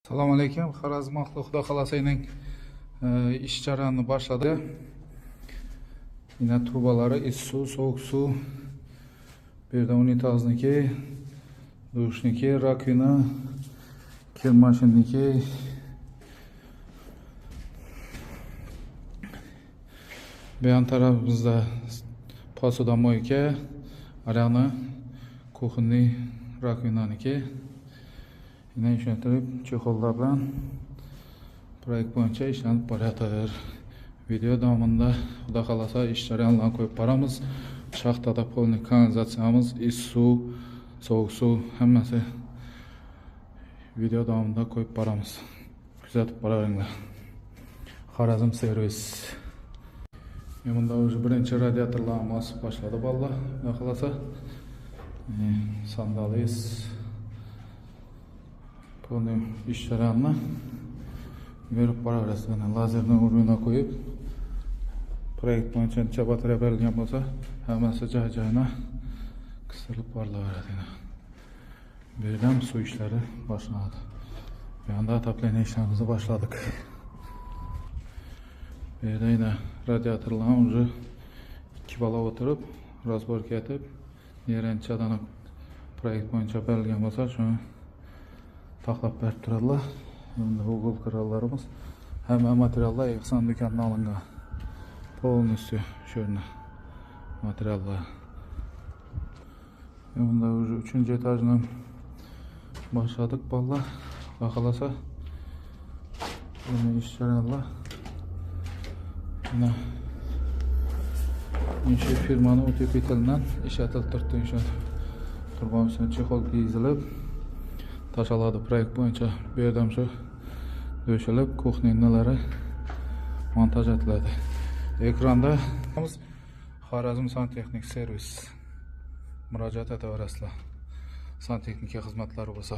Assalomu alaykum. Xorazm ahli, Xudo xohlasaning ish jarayonini boshladi. Yine trubalari issiq suv, sovuq suv. Bu yerda unitazniki, dushniki, раковина, kir mashinaniki. Bu yon tarafimizda посудомойка, arani кухонный раковина niki. Yine ishlantirib чехол lar bilan proyekt bo'yicha ishlanib borayotir. Video davomida, Xudo xohlasa, ish jarayonlarini qo'yib boramiz. Shaxtada полный kanalizatsiyamiz, issiq suv, sovuq suv, hammasi video davomida qo'yib boramiz. Kuzatib boraveringlar. Xorazm servis. Bunda уже birinchi radiatorlarni bosib boshladi bolalar, Xudo xohlasa. Sandalis полный ish jarayonini berib boraverasiz. Mana lazerni o'rnina qo'yib, proyekt bo'yicha necha batareya berilgan bo'lsa, hammasi joy joyina qistirilib borilaveradi. Bu yerdan suv ishlari boshlanadi. Bu yoqda отопление ishlarimizni boshladik. Bu yerda yine radiatorlarni уже ikki bola o'tirib, разборка etib, neranchadan proyekt bo'yicha berilgan bo'lsa, shuni taxlab berib turadilar. Endi угол qurollarimiz, hamma materiallar Ehson do'konidan olingan. Полностью shu yerda materiallar. Bunda уже uchinchi etajni boshladik, bolalar. Xudo xohlasa, buni ish jarayonlar. Mana shu firmani утеплитель dan ishlatilib turibdi inshoot. Turbani чехол kiygizilib tashaladi proyekt bo'yicha. Bu yerda ham shu to'shalib, кухня nalari montaj etiladi. Ekranda Xorazm santexnik servis, murojaat etaverasizlar santexnika xizmatlari bo'lsa.